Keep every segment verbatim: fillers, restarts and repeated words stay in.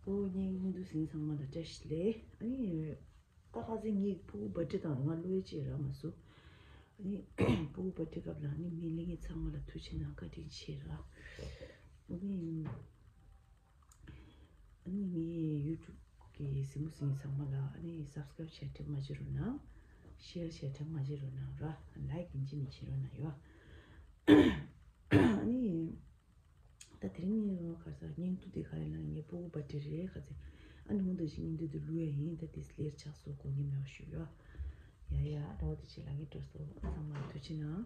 ཨོ་ངའི་སྙིང་འདུས་ཟིན་ཚང་མ་ལ་བཀྲ་ཤིས་བདེ་ལེགས། ཨ་ནི་ད་ཁ་སང་ངའི་ཕྲུ་གུ་བར་ཐི་ཌེ་དང་ང་བློ་ཡི་ཅེས་རག་མ་སོང་། ཨ་ནི་ཕྲུ་གུ་བར་ཐི་ཌེ་སྐབས་ལ་ཨ་ནི་མི་ལས་ངན་ཚང་མ་ལ་ཐུགས་རྗེ་གནང་། བཀའ་དྲིན་ཆེ་ར། ཨ་ནི་ཨ་ནི་ངའི་ཡུ་ཊུབ་གི་གཟིགས་མོ་གཟིགས་མཁན་ཚང་མ་ལ་ཨ་ནི་སབ་སི་ཀ་རབ་བྱས་དྲན་མ་བརྗེད་རོགས་གནང་། ཤེར་བྱས་དྲན་མ་བརྗེད་རོགས་གནང་ར། ལའིཀ་ཡིན་གཅིག་མིན་གཅིག་རོགས་གནང་ཡོད། ཨ་ནི། ད་དེ་རིང་ངའི་ཁ་སང་སྙིང་སྡུག་དེ་ག་རེ་ལབ་ན། ངའི་ཕྲུ་གུ་བར་ཐི་ཌེ་རེད་ཁ་ཚེ། ཨ་ནི་འོ་ད་ཅིག་སྙིང་སྡུག་དེ་བླུག་ཡ་ཡིན། ད་དེ་ལེར་ཆགས་སོང་། དགོས་ངེས་མེད་པ་ཞུ་ཡོད། ཡ་ཡ། ཨ་འོ་དེ་ཅིག་ལ་ངའི་སྤྲོ་སོང་། ཚང་མ་ལ་ཐུགས་རྗེ་གནང་།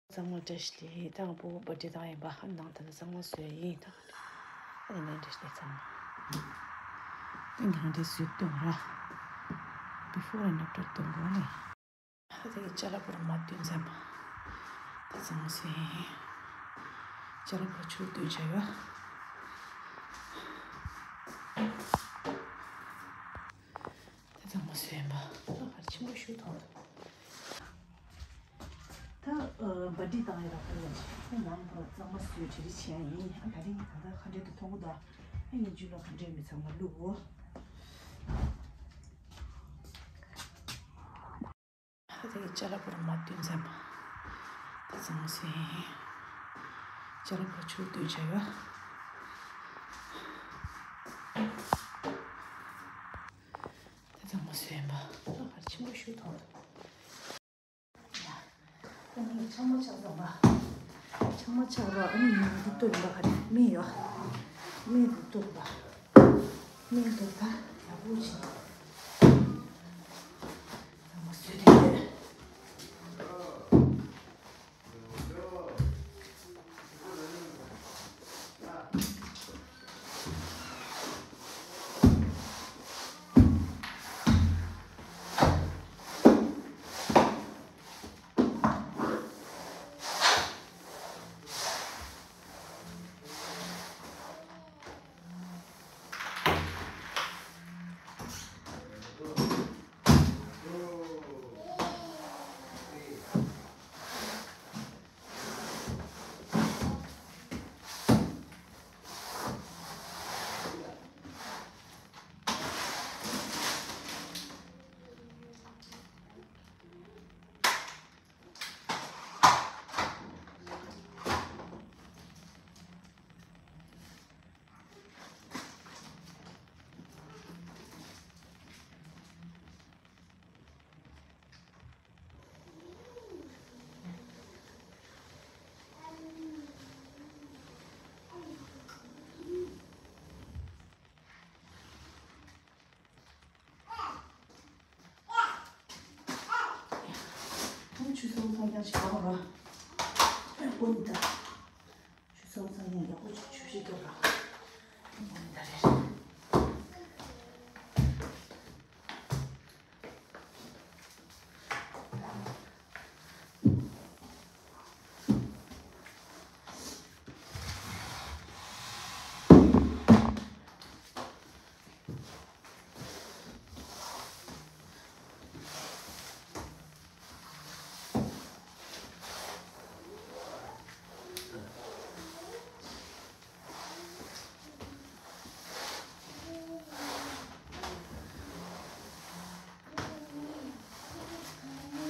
ཚང་མ་བཀྲ་ཤིས་བདེ་ལེགས། ད་ང་ཕྲུ་གུ་བར་ཐི་ཌེ་བཏང་ཡིན་པ། ཨ་ནང་ད་ཚང་མ་བཟོས་ཡིན་ད། ཨ་ནི་བཀྲ་ཤིས་བདེ་ལེགས་ཚང་མ། ད་ནང་དེ་བཟོས་སྟོན་ར། Before and after སྟོན་དགོས་ནས། ཨ་དེ་གི་ཅ་ལག་པོ་ར་མ་བཏོན་ཙམ། ད་ཚང་མ་བཟོས་ཡིན། ཅ་ལག་པོ་ཆུ་བཏོན་བྱ་ཡོད། ད་ཚང་མ་བཟོས་ཡིན་པ། ད་གར་ཆེན་པོ་ཞུ་ཐོག་ད་བར་ཐི་ཌེ་བཏང་ཡོད་ར། ཁོ་ལ་ནང་པ་ཚང་མ་བཟོས་བྲིས་བྲིས་བྱས་ཡིན། ཨ་ད་རིང་ད་ལྟ་ཁ་འབྲལ་དུ་མཐོང་གི་འདུག་ཨ་ཡིན་རྒྱུ་ལ་ཁ་འབྲལ་མི་ཚང་མ་བླུག་གོ། ཨ་དེ་གི་ཅ་ལག་པོ་ར་མ་བཏོན་ཙམ། ད་ཚང་མ་བཟོས་ཡིན། ཅ་ལག་པོ་ཆུ་བཏོན་བྱ་ཡོད། ད་ཚང་མ་བཟོས་ཡིན་པ། ད་གར་ཆེན་པོ་ཞུ་ཐོག་ད་ངས་ཆང་མ་ཆག་ཙམ་པ། ཆང་མ་ཆག་རོགས། ཨ་ནི་ངས་རུ་ཏོ་རིམ་པ་ག་རེ་སྨན་ཡོད། སྨན་རུ་ཏོ་རིམ་པ། སྨན་རུ་ཏོ་ད་ཡག་པོ་བྱེད། ཚང་མ་བཟོས་བསྡད་ཡོད། ཁོང་ཆུ་ཚོད་ཐོག་ཀྱང་ཞིག་ལོག་རོགས། ཨེ་ཀུན་ད། ཆུ་ཚོད་ཚང་ཡང་ཡག་པོ་ཆུ་ཆུ་ཞིག་རྒྱབ་རོགས། ཁོང་ད་རེད།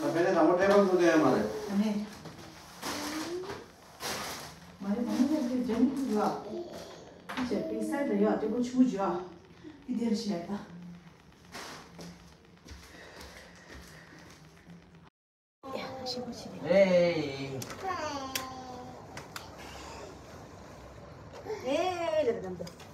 ད་ཕན་ནས་དང་པོ་ཊེ་བལ་ཚུགས་ཀྱི་ཡོད་མ་རེད། ཨ་ནི། མ་རེད། ད་ནི་ཕན་ཚུན་འདྲ་མི་ཐུབ་ལ། ཨ་ཅེ་པེ་སའི་ད་ཡོད་ཊེ་བལ་ཆུང་ཆུང་ཡོད། དེ་དེར་བྱས་ད། ཡ་ད་ཤི་བོ་ཆི་ནས། ཨེ། ཨེ་ལ་ལ་ལ་ལ།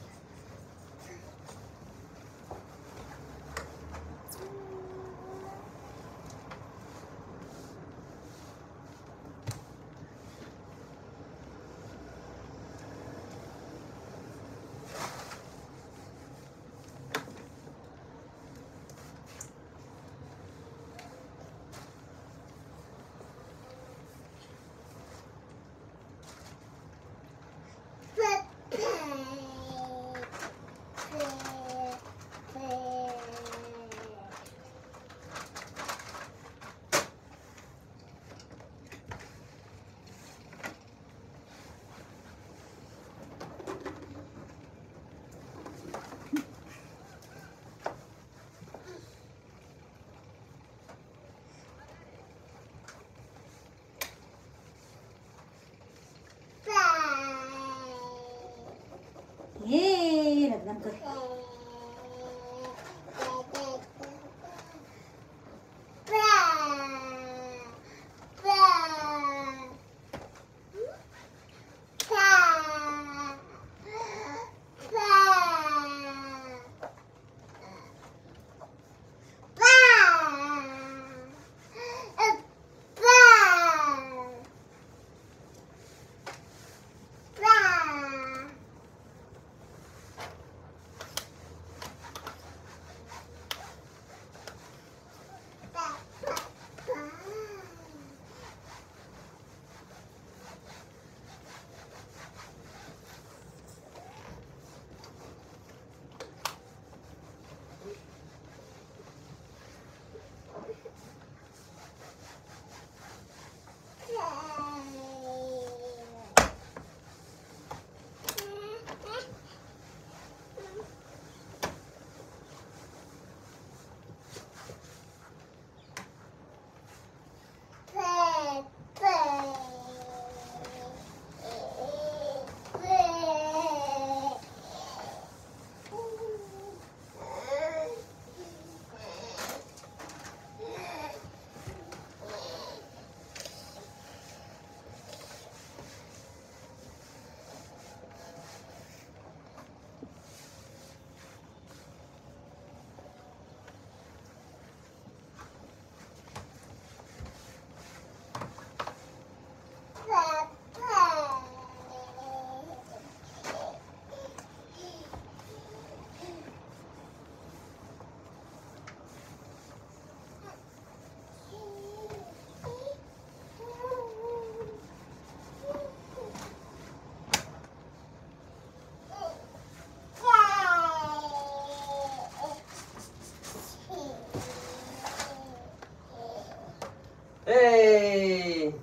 ཨེ།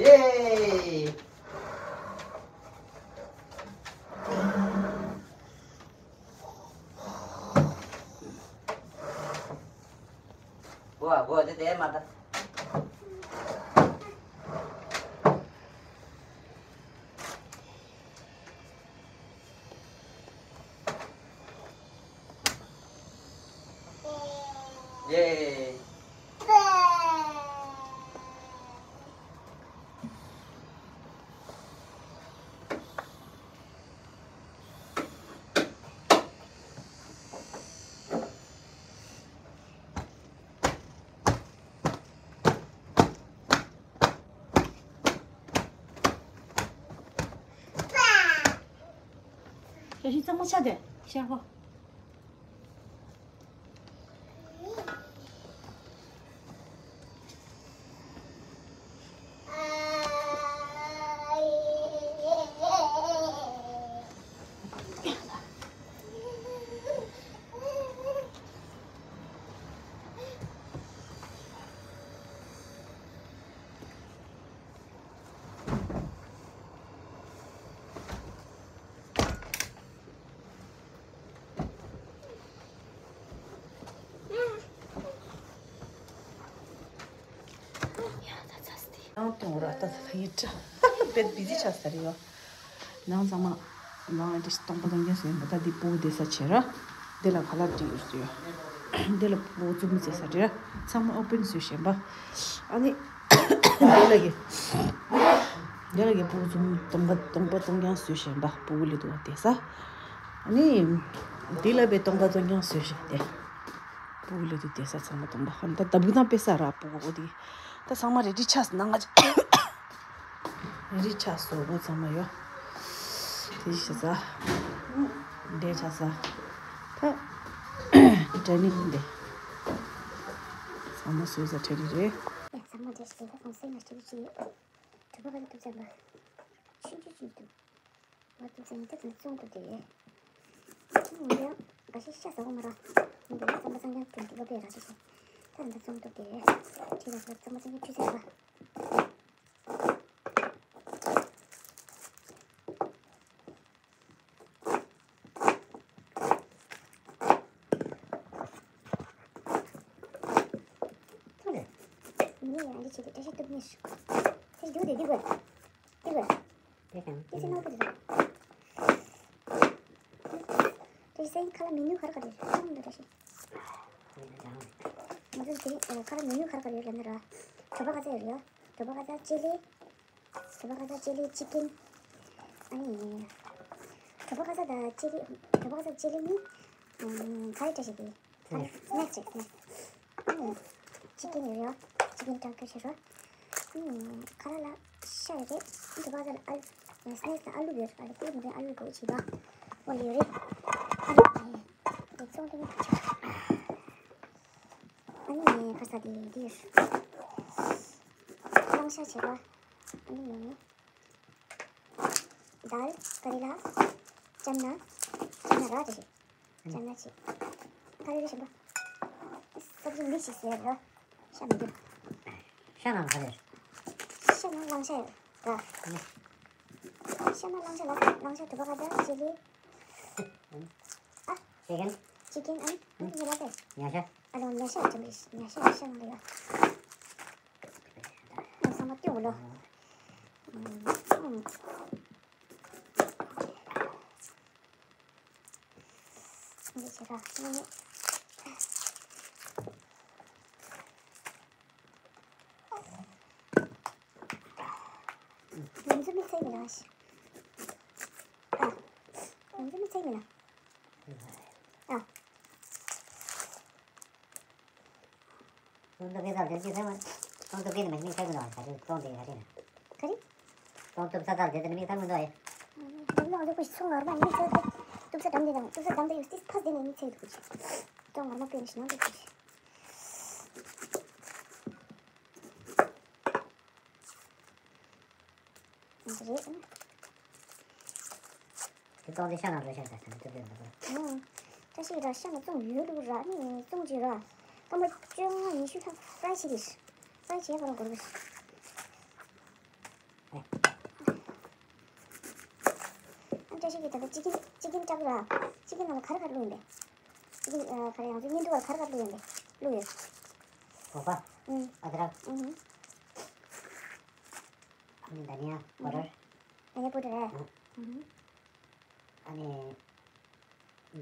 ཡེ། གོ་བ་གོ་བ་དེ་དེ་མ་ད། ཡེ། ཡ་ཤི་གཙང་མ་ཆགས་དེ་ཤར་ཁོ། ཡང་ད་ཚ་སྟེ། ཡང་གཏོང་ར་ད་ད་ཡིན་དྲ། དཔེ་བི་ཟི་ཆགས་ས་རེད་ཡ། ནང་ཚང་མ་ནང་ཨ་འདྲ་སྟོང་པ་སྟོང་རྐྱང་བཟོས་ཡིན་པ། ད་འདི་སྤུ་གུ་བསྡད་ས་བྱས་ར། འདི་ལ་ཁ་ལག་སྒྲིག་ཡོད་ཟེར་ཡ། འདི་ལ་སྤུ་གུ་འཛུབ་མོ་བཙལ་ས་རེད་ར། ཚང་མ་ཨོ་པན་བཟོས་བཞིན་པ། ཨ་ནི། འདི་ལ་གི། འདི་ལ་གི་སྤུ་གུ་འཛུབ་མོ་སྟོང་པ་སྟོང་པ་སྟོང་རྐྱང་བཟོས་བཞིན་པ། སྤུ་གུ་ལས་དུ་བ་བསྡད་ས། ཨ་ནི། འདི་ལ་བའི་སྟོང་པ་སྟོང་རྐྱང་བཟོས་བཞིན་ཏེ། སྤུ་གུ་ལས་དུ་བསྡད་ས་ཚང་མ་སྟོང་པ། ཧ་ད་ད་བུ་དང་དཔེ་ས་ར་སྤུ་གུ་འོ་དེ། ད་ཚང་མ་རེ་ཌི་ཆགས་ནང་ང་། རེ་ཌི་ཆགས་སོ་བོ་ཚང་མ་ཡོ། དེ་ཤི་ས། འདྲེ་ཆགས་ས། ད། འདྲེ་ནི་འདེ། ཚང་མ་སོས་ས་ཁྲེ་རི་རེད། འདྲ་ཞིག་ད་ཧོང་སེ་ང་ཞིག་ཅིག་ཡོད། གྲོད་པ་ག་ལ་ཐུག་ཙམ་པ། ཆུང་ཆུང་ཆུང་འདུག་ང་ཐུག་ཙམ་ཡིན་ད་དེ་ནས་བཙོང་ཐུབ་དེ་རེད། ང་ཡང་འགའ་ཤས་ཤ་ཟ་གོ་མ་ར། ཡིན་པས་ན་རྩམ་པ་ཚང་ཀྱང་དེ་འདི་ལོ་པས་ར་ཞིག་ཤ། ད་ད་བཙོང་ཐུབ་དེ་རེད། ཁྱེད་རང་ཚོ་རྩམ་པ་ཚང་ཀྱང་ཆུ་ཟ་ར། ཐུག་རེད། ངས་ཡང་འདི་བྱེད་དུས་བཀྲ་ཤིས་སྟོབས་ཉེར། དེ་རྒྱུག་དེ་རྒྱུག་དགོས། རྒྱུག་དགོས། དེ་དང་། དེ་སེམས་ནོར་གི་རེད། དེ་སེམས་ཁ་ལ་མི་ནུས་གར་ག་རེད། ཁྱོད་འདི་འདྲ་ཞིག་ང་ཚོ་དེ་རིང་ཁ་ལ་མི་ནུས་གར་ག་རེད་ལབ་ན་ར། གྲོད་པ་ག་ཚད་ཡོད་རེད་ཡ། གྲོད་པ་ག་ཚད་ཅེ་ལི། གྲོད་པ་ག་ཚད་ཅེ་ལི་ཅི་ཀིན། ཨ་ནི། གྲོད་པ་ག་ཚད་དང་ཅེ་ལི། གྲོད་པ་ག་ཚད་ཅེ་ལི་ནི། ག་རེ་འདྲ་ཞིག་གི། ཨ་ནི་སི་ནེག་ཅིག་སི་ནེག་ཨ་ནི་ཅི་ཀིན་ཡོད་རེད་ཡ། ཅི་ཀིན་ཀྲང་ཀྲི་ཆེ་རོ། ཨ་ནི་ཁ་ལ་ལ་ཤ་ཡོད་རེད། གྲོད་པ་ག་ཚད་ལ་ཨ་ལུ། སི་ནེག་དང་ཨ་ལུ་ཡོད་རེད། ཨ་ལུ་ཀུ་ཀུ་ཨ་ལུ་གོ་ཆེ་བ། འོ་ཡོད་རེད། ཨ་ནི་དེ་བཙོང་དེ་ནི། ཨ་ནི་ཁ་ས་དེ་དེ་ཡོད། གླང་ཤ་བྱས་པ། ཨ་ནི་དཱལ་ཀ་རི་ལ། ཅམ་ན། ཅམ་ན་ར་དེ་ཞིག་ཅམ་ན་ཆེ། ཀ་རི་ལ་ཞིམ་པ། སབ་ཇི་མིག་སི་ཟེར་ར། ཤ་མི་འདུག་ཤ་ནང་ག་རེ། ཤ་ནང་གླང་ཤ་ཡོད་ར། ཤ་ནང་གླང་ཤ་ལ་གླང་ཤ་དུ་བ་ག་ད་ཅི་ལི། ཨ། ཅི་ཀིན། ཅི་ཀིན་ཨ་ནི་ཨ་ནི་ཉ་ལ་དེ། ཉ་ཤ། ཨ་ལོ་ཉ་ཤ་ཅམ་རི་ཉ་ཤ་ཤ་ནང་ལ་ཡོད། ཨ་ས་མ་ཏི་འོ་ལོ། ཨ་འདི་བྱེད་ར། ང་ཚོ་མི་ཚེ་མི་ལ་ཤི། ཨ། ང་ཚོ་མི་ཚེ་མི་ལ། ཨ། ཏོང་ཏོ་སྐད་ཚགས་དེ་ཅི་ཚང་མ། ཏོང་ཏོ་སྐད་ནི་མི་མིག་ཚང་མི་འདུག་ག་རེ་ཏོང་དེ་ག་རེ་ན། ག་རེ། ཏོང་ཏོ་ས་ཚགས་དེ་དེ་ནི་མིག་ཚང་མི་འདུག་ཨེ། ལགས་ལགས་ཁོ་ཚོ་ངར་མ་མིག་ཚང་དེ། ཏུབ་ས་དམ་དེ་དང་ཏུབ་ས་དམ་དེ་ཡོད་སྟེ་ཕ་དེ་ནི་མིག་ཚང་དུ་ཁུ་ཆེ། ཏོང་ངར་མ་པེ་ནི་ཤི་ནང་དུ་ཁུ་ཆེ། ང་ཚོ་རེད། དེ་ཏོང་དེ་ཤ་ནང་རོལ་ཤ་ད་ས་ནི་ཏུབ་དེ་འདུག་ག་ཨང་། བཀྲ་ཤིས་ར་ཤ་ནང་བཙོང་ཡོད་ལུགས་ར་ནི་བཙོང་ཅི་ར། སྐར་མ་བཅོ་ལྔ་ཉི་ཤུ་ཐམ་ཧྥ་རའི་བྱེད་དེ། ཧྥ་རའི་བྱེད་ག་རང་གོར་གི། ཨ་བཀྲ་ཤིས་ཀྱིས་ད་ལྟ་ཅི་ཀིན་ཅི་ཀིན་སྐྲག་གི་ར། ཅི་ཀིན་ནང་ལ་ག་རེ་ག་རེ་བླུགས་ཡིན་པས། ཅི་ཀིན་ག་རེ་ང་ཚོའི་བརྙན་ཐུང་བར་ག་རེ་ག་རེ་བླུགས་ཡིན་པས་བླུགས་ཡོད། སྒོག་པ། ཨང་། ཨ་དྲ། ཨང་། ཨ་ནི་དྷ་ནི་ཡ་པོ་ཌར། དྷ་ནི་ཡ་པོ་ཌར་རེད། ཨང་། ཨང་། ཨ་ནི།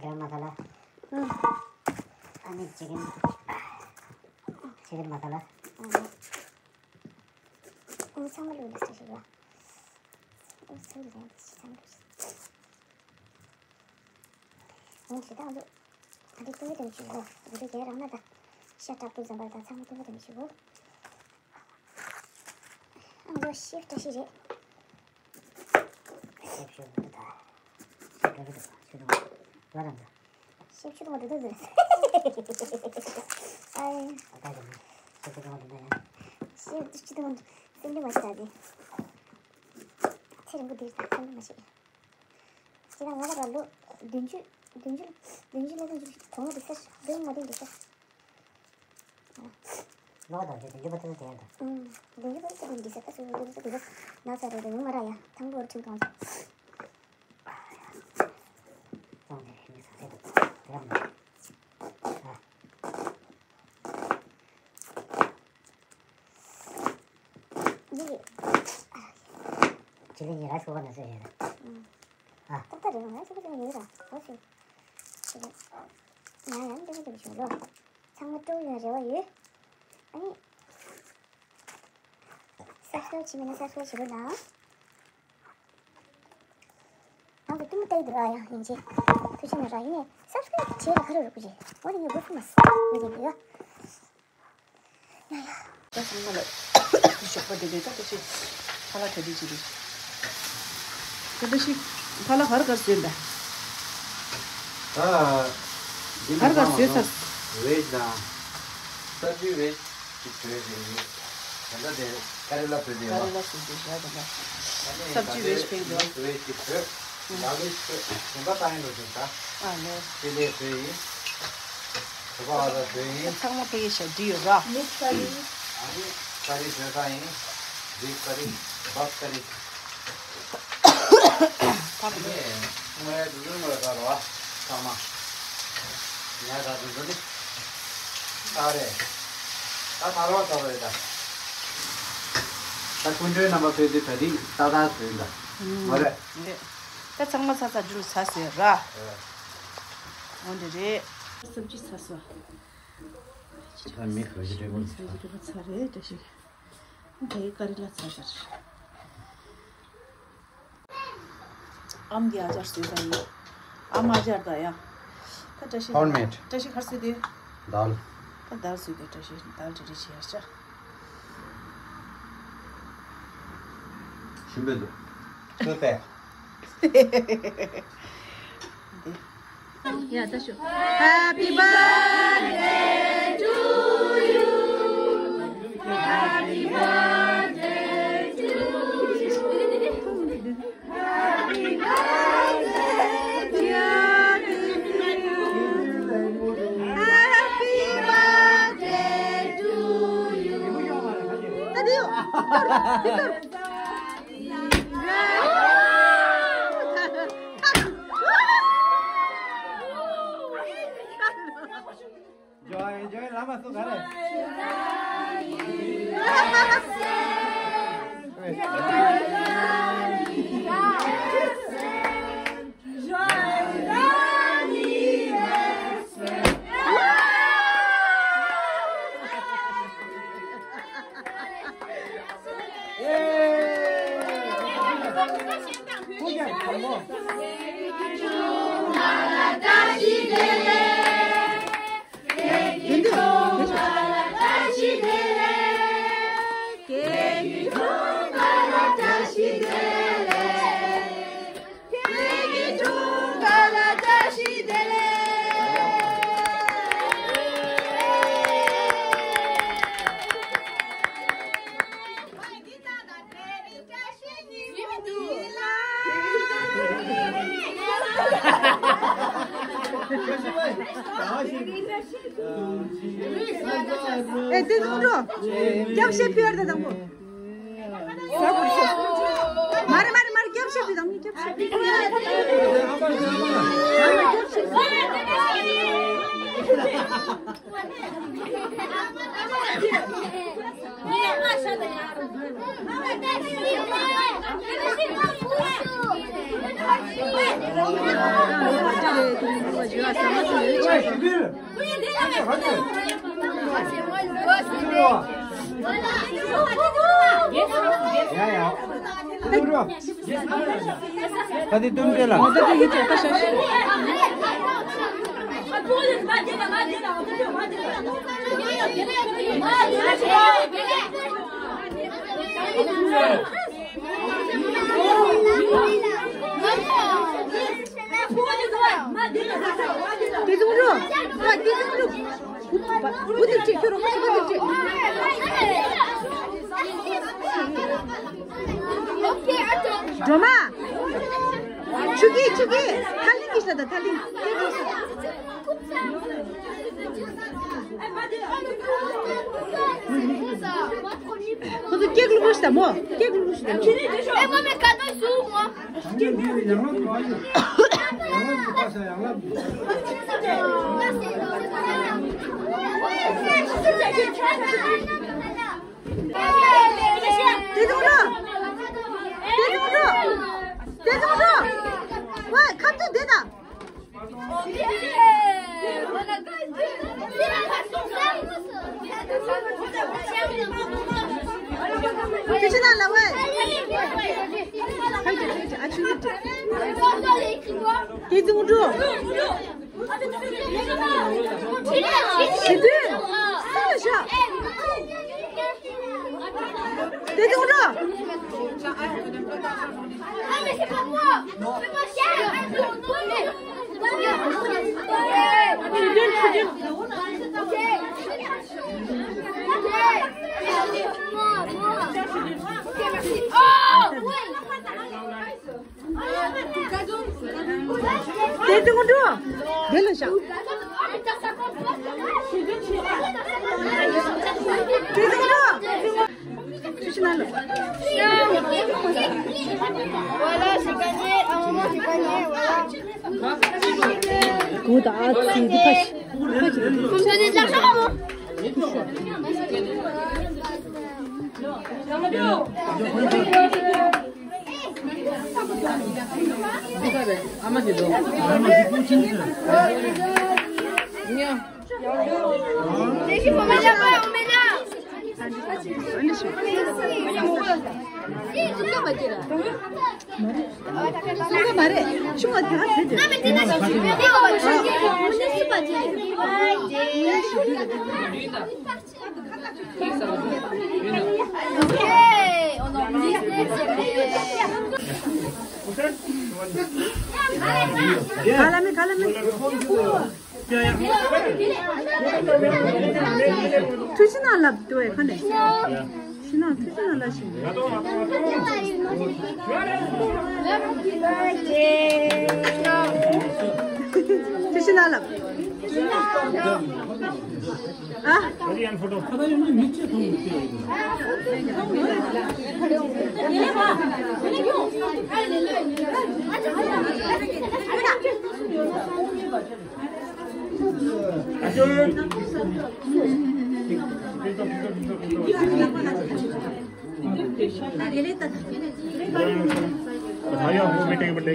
གྷ་རམ་མ་ས་ལ། ཨང་། ཨ་ནི་ཅི་ཀིན། ཅི་ཀིན་མ་ས་ལ། ཨང་། ཨང་། ཚང་མ་བླུགས་ཡོད་ཟེར་ཞིག་ལ། ཨང་། ཚང་མ་བླུགས་ཡོད་ཚང་མ་བླུགས་ཡོད། ཨང་། ཞེ་དྲག་འདུག་ཨ་འདི་ཏུང་ཏུང་ཞིག་གོ། འདི་རྒྱལ་རང་ན་ད། ཤ་སྐྲག་ཏུ་འཛམ་པར་ད་ཚང་མ་ཏུང་ཏུང་ཞིག་གོ། ཨང་། ལོ་ཤེབ་བཀྲ་ཤིས་རེད། ཤེབ་ཤུ་ད། ཤེབ་ཤུ་ད་ང་འགྲོ་འདུག་ཟེར། ཨའི། ཤེབ་ཤུ་ད་ང་འགྲོ་ཡ། ཤེབ་ཤུ་ད་ང་འགྲོ་སེམས་ཁྲལ་མ་བྱེད་ད་དེ། ཚེ་རིང་པོ་འདིར་ད་སེམས་ཁྲལ་མ་བྱེད། ཁྱེད་རང་ང་ལ་ར་ལོ་བདུན་ཅུ། བདུན་ཅུ། བདུན་ཅུ་ལ་བདུན་ཅུ་གོང་མ་འདི་ཟེར། བདུན་མ་བདུན་འདི་ཟེར། ལོ་དང་བཅས་ཏེ་འགྱུར་བ་ཐུབ་ཐུབ་དེ་ཡང་དང་། ཨུམ། བདུན་ཅུ་པ་ཟེར་འདི་ཟེར་ད་སུ་འདི་ཟེར་འདི་ཟེར་ན་ས་རེ་རེ་ཡོང་མ་ར་ཡ་ཐང་པོར་ཁྲིམས་གང་ཚོ། ཙོང་དེ་མི་ས་ཚེ་དེ་ར་མ། ཨ། འདི་གི་ཅི་ལི་ཉི་ར་ཆོ་བ་ན་ཟེར་ཡ་ད། ཨུམ། ཨ། ཏག་ཏག་རེད་བ། ང་ཆོ་བ་ཟེར་ཡ་ཡོད་ར་འོ་ཞུ། ང་ཡང་འདི་མི་འདི་མི་ཞུ་ལོ། ཚང་མ་སྤྲོ་ཡོང་རེ་བ་ཡོད། ཨ་ནི། སབ་སི་ཀ་རབ་བྱེད་མེད་ན་སབ་སི་ཀ་རབ་བྱེད་རོགས་གནང་། ང་ཚོ་ལྟད་མོ་ལྟ་ཡི་འདུག་ར་ཡ་ཡིན་གཅིག་ཐུགས་རྗེ་གནང་ར་ཡིན་ནས་སབ་སི་ཀ་རབ་བྱེད་ར་ག་རེ་རོགས་པ་བྱེད། འོ་དེ་ངས་དགོས་ཚུལ་མ་ཟད་ངས་དེ་འདུག་ཡ། ཡ་ཡ། ད་ཚང་མ་ལ་ཞོགས་པ་དེ་དེ་ད་ད་ཅིག་ཁ་ལག་ག་དུས་ཅིག་རེད། ད་ད་ཅིག་ཁ་ལག་ག་རེ་ག་རེ་བཟོས་ཡིན་པས། ད་འདི་ག་རེ་ག་རེ་བཟོས་ཚར། ཝེཇ་དང་། སབ་ཇི་ཝེཇ་ཅིག་བཟོས་ཟིན་ཡོད། ད་ལྟ་དེ་ཀ་རི་ལ་བོད་དེ་ཀ་རི་ལ་བོད་དེ་ར་དང་། ཨ་ནི་སབ་ཇི་ད་ལྟའི་ཝེཇ་ཕེང་དོ། ཝེཇ་གི་བོད། ད་ཝེཇ་བོད་གཞན་པ་ད་ཡིན་འགྲོ་ཞིག་ད། ཨ་ལོ། ཅི་ལེ་བོད་ཡིན། བོད་པ་ཨ་ད་བོད་ཡིན། ཚང་མ་ཕ་གི་ཞབས་ཀྱི་ཡོད་ར། མིག་ཀ་རི། ཨ་ནི་ཀ་རི་བོད་པ་ཡིན། འབྲིག་ཀ་རི། བབ་ཀ་རི། ད་ནི་ངོས་འཛུལ་ངོས་ད་རོ་ཚང་མ། ངས་ད་འཛུལ་འཛུལ་ནི། ཨ་རེ། ད་ད་རོ་ད་རོ་ཡོད་ད། ད་སྐུ་མགྲོན་རྣམ་པ་ཕེབས་དུས་ད་རིང་ཏག་ཏག་བཟོས་ད། ཨུམ། མ་རེད། རེད། ད་ཚང་མ་ཚ་ཚ་འགྲུལ་ཚ་ཟེར་ར། རེད། འོ་འདི་རེད། སབ་ཇི་ཚ་སོ། ད་མི་ག་ཞིག་སྤྲད་དགོས་ཚ་ཞིག་སྤྲད་དགོས་ཚ་རེད་ད་ཞིག་དེ་ཀ་རི་ལ་ཚ་ཟེར། ཨམ་གྱི་ཨ་ཅར་བཟོས་ད་ཡིན། ཨམ་ཨ་ཅར་ད་ཡ། ད་བཀྲ་ཤིས། ཧོམ་མེད། བཀྲ་ཤིས་གར་བཟོས་དེ། དཱལ། ད་དཱལ་བཟོས་དེ་བཀྲ་ཤིས་དཱལ་དྲི་དྲི་བྱེད་ཡ་ཅག་ཞིམ་པོ་འདུག་བཟོས་པས། དེ། ཡ་ད་ཞུ། Happy birthday to you. Happy birthday to you. Happy birthday to you. Happy birthday to you. Joy, Joy, lama su kare. ཨེ་དེ་ཚོ་འགྲོ། སྐྱབས་ཤེས་ཕུལ་ཡར་དང་པོ། མ་རེད་མ་རེད་མ་རེད། སྐྱབས་ཤེས་ཕུལ་དང་མི་སྐྱབས་ཤེས་ཕུལ། ད་དེ་སྟོན་པས་ལ། དེ་ཚོ་འགྲོ། ཨ་དེ་ཚོ་འགྲོ། བུ་དེ་བྲིས་ཁྱོད་རོགས་པ་བུ་དེ་བྲིས། སྒྲོལ་མ། ཆུ་གི་ཆུ་གི། ཐ་ལིང་གི་ཤ་ད་ཐ་ལིང་། ཁོ་ཚོ་ཀེག་བླུགས་ཤ་ད་མོ། ཀེག་བླུགས་ཤ་ད་མོ། ཨེ་མོ་མེ་ཀ་ཏོ་སུ་མོ། དེ་ཚོ་འགྲོ། དེ་ཚོ་འགྲོ། དེ་ཚོ་འགྲོ། ཝེ་ཁ་ཏུ་དེ་ད། དེ་ཕྱི་ནང་ལ་ཝེ། ཨ་ཆུ་རུ་དེ། དེ་ཚོ་འགྲོ། ཞི་དུལ། སུ་ལ་ཤ། དེ་ཚོ་འགྲོ། དེ་ངོ་འགྲོ། དེ་ལ་བཞག་དེ་ངོ་འགྲོ། Voilà, j'ai gagné. À un moment, j'ai gagné. Voilà. Good, ah, c'est du passe. Comme donner de l'argent, maman. ཐུགས་རྗེ་གནང་ལབ་འདུག་ཨེ་ཁ་ནས། ཤི་ན་ཐུགས་རྗེ་གནང་ལབ་ཤིག་ཐུགས་རྗེ་གནང་ལབ། ཨ།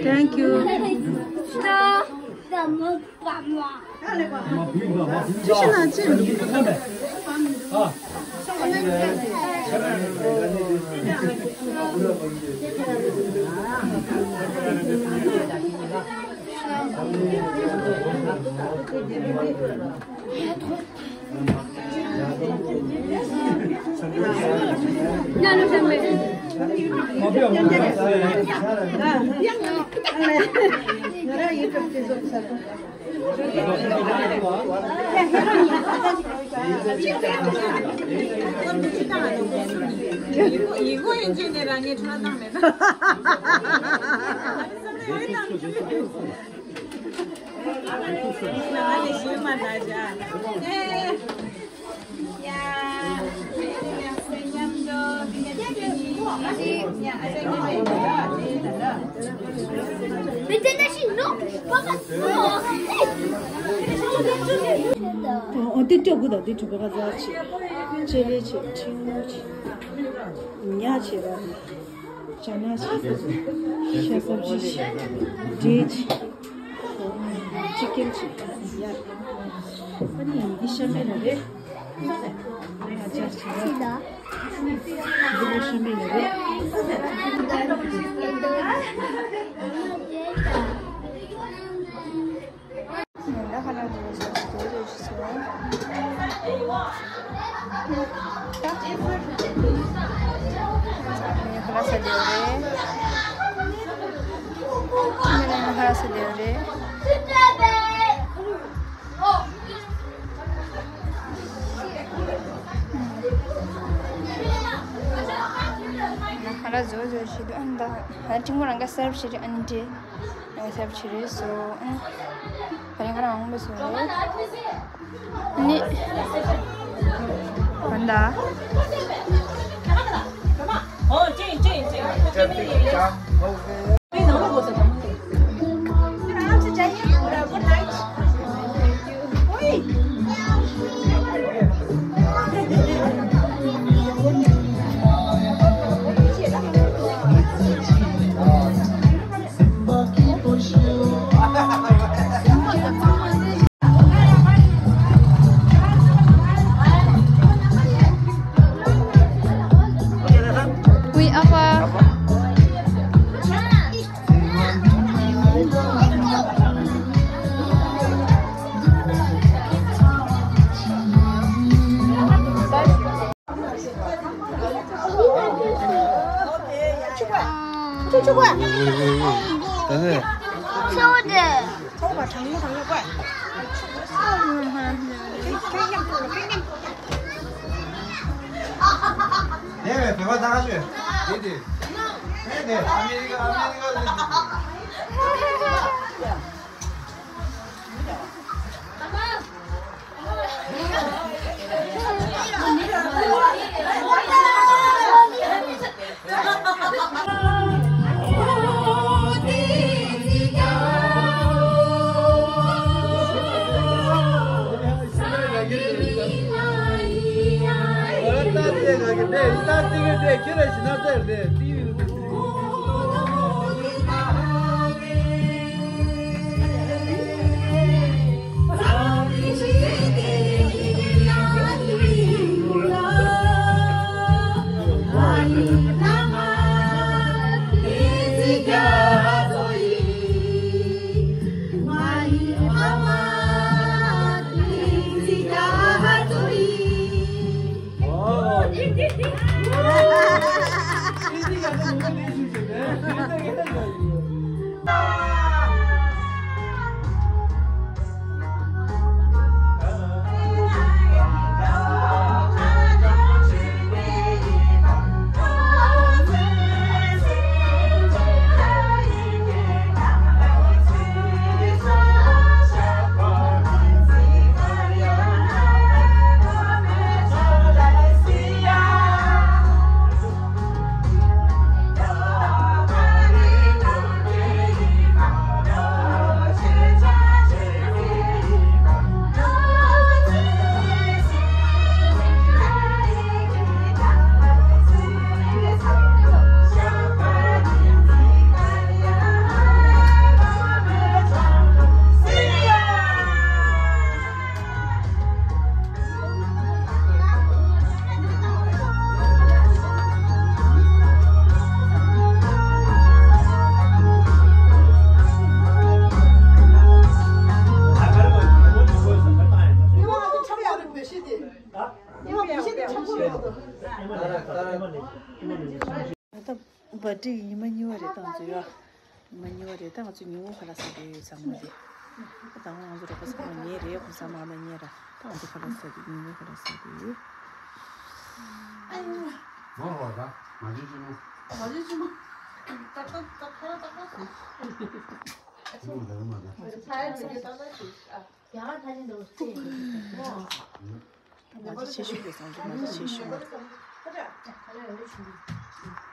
Thank you. འོ་དེ་སྤྲོད་དགོས་དང་དེ་གྲུབ་པ་ག་ཚར་ཆེ། ཅེ་ལེ་ཆེ། ཁྲིའུ་ཆེ། ཉ་ཆེ་ར། ཅ་ན་ཆེ། ཤ་སབ་ཇི་ཆེ། འབྲས་ཆེ། ཅི་ཀན་ཆེ། ཡ། ཨ་ནི་འདི་ཤ་མེད་ལ་རེད། ང་ཅག་ཆེ་ར། འདི་ལོ་ཤ་མེད་ལ་རེད། ཧ་ལ་བཟོ་བཟོ་ཞིག་འདུག་ཨ་ནི་ད་ཧ་ལ་ཕྲེང་བ་རང་ག་གསར་བྱེད་རེད། ཨ་ནི་འདྲེ་རང་ག་གསར་བྱེད་རེད་སོ། ཨ་ནི་ད་རིང་ང་རང་མང་པོ་བཟོ་རེད། ཨ་ནི་ད་ད། Oui, au revoir. དེ་བས་བོད་པ་ད་ག་ཤོད། དེ་དེ། དེ་དེ་ཨ་མེ་རི་ཀ་ཨ་མེ་རི་ཀ་ལ། ད་བར་ཐི་ཡི་ཉི་མ་གཉིས་པ་རེད་ད་ང་ཚོ་ཡ། ཉི་མ་གཉིས་པ་རེད་ད་ང་ཚོ་ཉིན་གུང་ཁ་ལག་ཟ་གི་ཡོད་ཚང་མ་རེད། ད་ང་ཚོ་རོགས་པ་ཚང་མ་ཉལ་རེད། ཁོ་ཚང་མ་ལ་ཉལ་ར། ད་ང་ཚོ་ཁ་ལག་ཟ་གི་ཉིན་གུང་ཁ་ལག་ཟ་གི་ཡོད། མ་རོགས་ད་མ་བྱེད་ཅི་མོ། མ་བྱེད་ཅི་མོ། ཏག་ཏག་ཏག་ཁ་ལག་ཏག་ཏག་ཟ། ཨ་ཅི་མོ་ད་མ་ད། ཚ་ཡ་ཅི་གི་ཏག་ཏག་ཅི། ཨ། རྒྱ་གར་ཐ་ཆེན་འདུག་ཅི། མ་བྱེད་ཆེ་ཤོས་རེད་ད་ང་ཚོ་མ་བྱེད་ཆེ་ཤོས།